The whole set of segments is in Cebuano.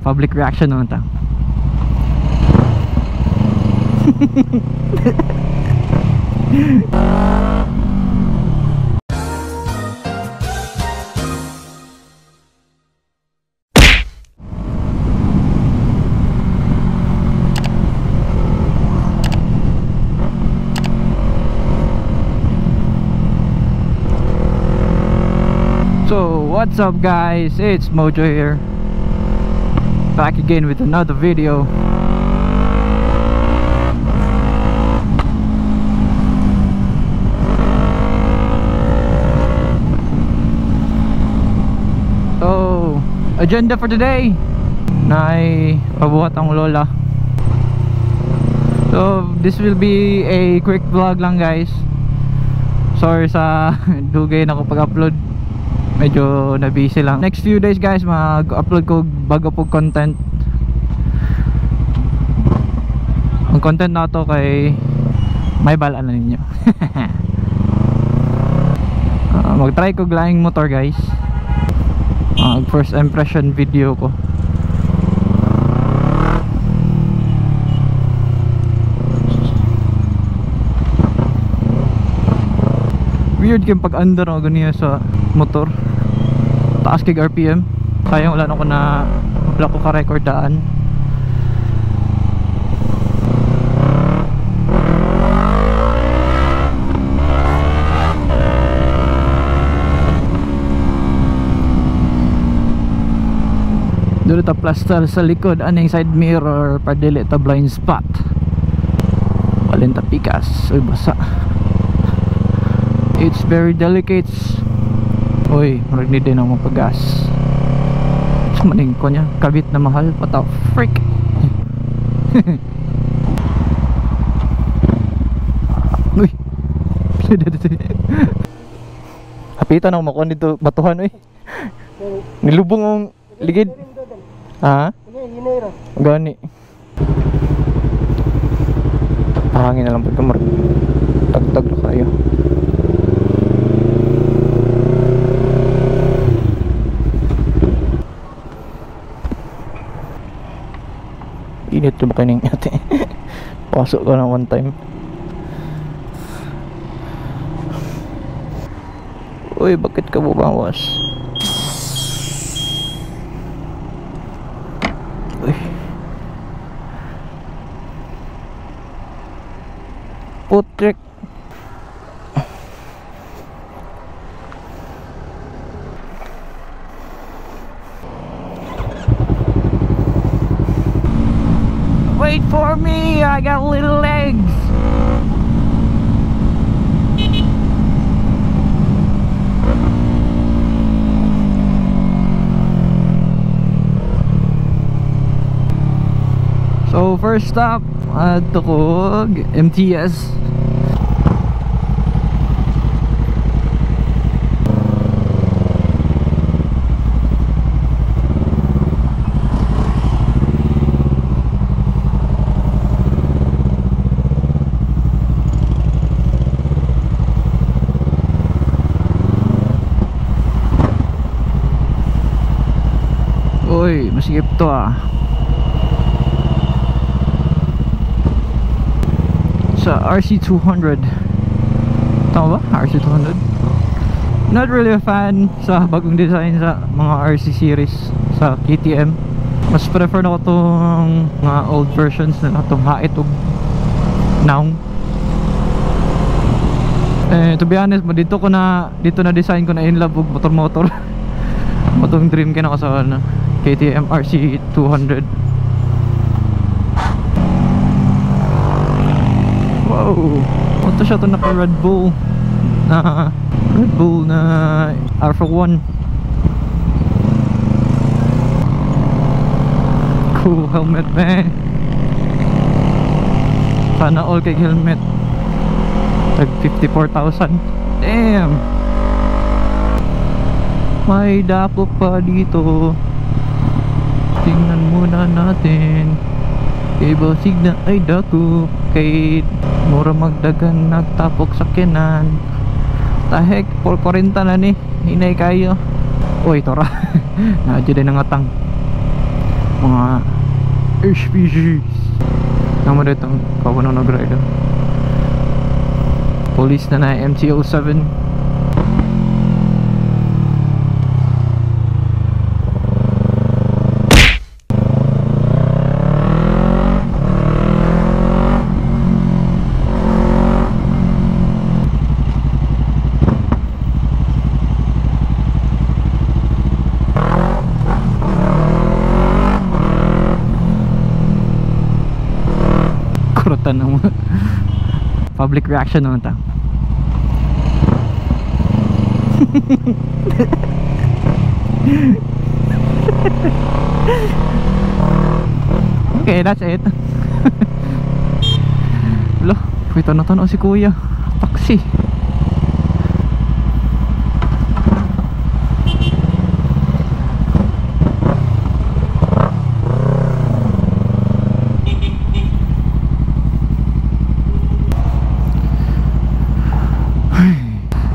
Public reaction naman ta. So, what's up guys? It's Mojo here. Back again with another video. So, agenda for today. Nay pabuhat ang lola. So, this will be a quick vlog lang guys. Sorry sa dugay na ko pag-upload. Medyo na busy lang. Next few days guys, mag-upload ko bago po content. Ang content na to kay may balaan na ninyo. Mag-try ko laing motor guys. First impression video ko. Weird kay pag-under ako ganyan sa motor. Taas kay RPM. Sayang wala na ko na wala ko ka-record daan. Dito ta plaster sa likod aning side mirror para dili ta blind spot. Walin ta pikas. Uy, basa. It's very delicate. Uy, murag ni din ang mapagas. Maning ko niya, kabit na mahal. What the freak? Uy. Hapitan ako makuha dito batuhan uy. Nilubong ang ligid. Ha? Gani. Pahangin na lang pagka tagtag na kayo. Init ba kayo ng ate? Pasok ko na one time. Uy, bakit ka bumawas? Uy. Putrek. Wait for me, I got little legs. So first stop adto ko MTS. Uy, masikip to ah. Sa RC200. Tama ba? RC200? Not really a fan sa bagong design sa mga RC series sa KTM. Mas prefer na ko tong mga old versions na itong hait og naong. Eh, to be honest, dito ko na dito na design ko na in love og motor-motor. Motong dream kina ko sa ano, KTM RC200. Wow, ito siya to naka Red Bull na Red Bull na Alpha 1. Cool helmet man. Sana all kay helmet. Tag 54,000. Damn. May dako pa dito. Tingnan muna natin. Kay basig na ay dako. Kay mura magdagan nagtapok sa kinan. Tahek 4:40 na ni. Hinay kayo. Uy, tora. Naadyo din ang atang. Mga HPGs. Tama dito ang kawan ng nag-ride. Police na na MT-07. Ng public reaction naman ta. Okay, that's it. Lo, wait, ano si kuya? Taxi.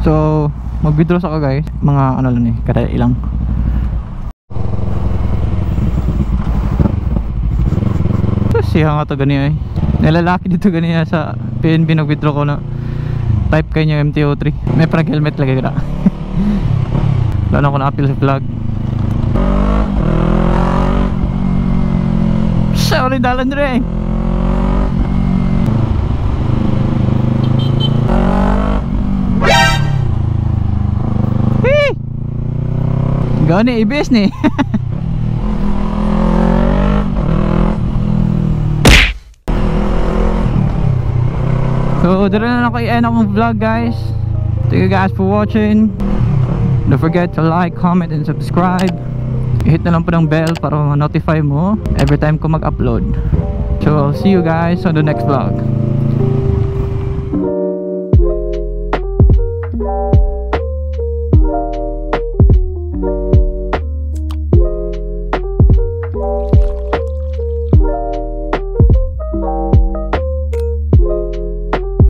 So, mag-withdraw sa ko guys. Mga ano lang eh, kada ilang. Siya nga to ganyan eh. Nalalaki dito ganyan sa PNB, nag-withdraw ko na type kayo niya MT-03. May parang helmet lagi ka na. Wala na ako na-appeal sa vlog. Sorry, dalan rin eh. Gani ibis ni. So, dito na ako i-end akong vlog guys. Thank you guys for watching. Don't forget to like, comment, and subscribe. I-hit na lang po ng bell para ma-notify mo every time ko mag-upload. So, I'll see you guys on the next vlog.